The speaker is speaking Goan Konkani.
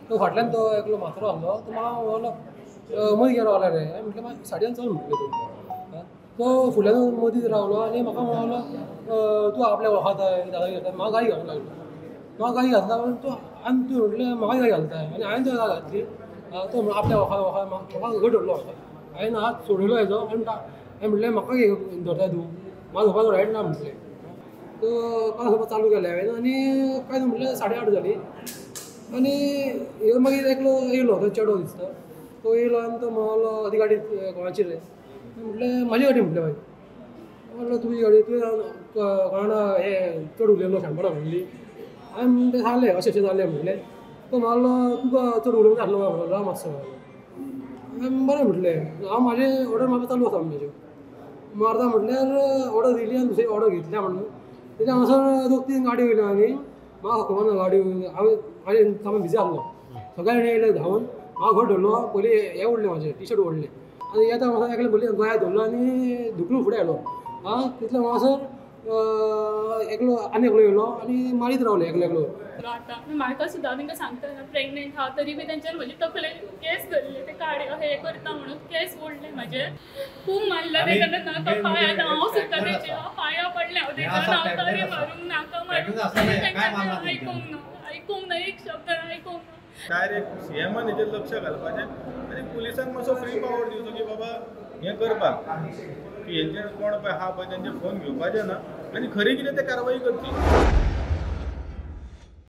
तो फाटल्यान तो एकलो म्हातारो आहलो तो म्हाका म्हणलो मदीं गेलो रावला रे. हांवें म्हटलें मागीर सायडीन चल म्हटलें तूं. तो फुडल्यान मदीं रावलो आनी म्हाका म्हणलो तूं आपल्या वळखताय दादागिरी करता. म्हाका गाळी घालूंक लागलो. म्हाका गाळी घातला तूं आनी तूं म्हटलें म्हाका गाळी घालताय आनी हांवें तुका गाळ घातली. तो आपल्या वळखा वळखा म्हाका घट धरलो. म्हाका हांवें हात सोडयलो हेजो आनी हांवें म्हटलें म्हाका धरताय तूं, म्हाका धरपाचो रायट ना म्हटलें. तो कान धरपाक चालू केलें हांवें आनी काय म्हटलें 8:30 जालीं आनी ह्यो मागीर एकलो येयलो तो चेडो दिसता तो येयलो आनी तो म्हणलो ती गाडी कोणाची रे. म्हटलें म्हाजी गाडी. म्हटलें मागीर म्हणलो तुजी गाडी तुवें कोणा हें चड उलयलो शाणपणां म्हणली. हांवें म्हणलें सांगलें अशें अशें जालें म्हटलें. तो म्हणलो तुका चड उलोवंक नासलो काय म्हणलो राव मातसो. हांवें बरें म्हटलें हांव म्हाजें ऑर्डर मारपाक चालू आसा म्हजें मारता म्हटल्यार ऑर्डर दिली आनी दुसरी ऑर्डर घेतल्या म्हणून तेच्या हांगासर 2-3 गाडयो येयल्यो आनी म्हाका खबर ना गाडयो. हांवें म्हाजें सामान बिजी आहलो. सगळे जाण येयले धांवन म्हाका घट धरलो. पयलीं हें ओडलें म्हाजें टी शर्ट ओडलें आनी येता म्हाका एकले पयलीं गोंया धरलो आनी धुकलून फुडें आयलो. आं तितले हांगासर एकलो आनी एकलो येयलो आनी मारीत रावले एकलो एकलो. आतां म्हाका सुद्दां तांकां सांगता प्रेग्नेंट आहा तरी बी तेंच्यान म्हजी तकले केस धरले ते काडे हे करता म्हणून केस ओडले म्हाजे. खूब मारला तेन्ना नाका पांय आतां हांव सुद्दां तेच्या पांया पडलें हांव तेच्या नाका रे मारूंक नाका मारूंक. तेंच्यान आयकूंक ना, आयकूंक ना, एक शब्द आयकूंक ना. डायरेक्ट सीएमान हेजेर लक्ष घालपाचें आनी पुलिसांक मातसो फ्री पावर दिवचो की बाबा हें करपाक की हेंचेर कोण पळय आहा पळय तेंचे फोन घेवपाचे ना आनी खरी कितें ते कारवाई करची.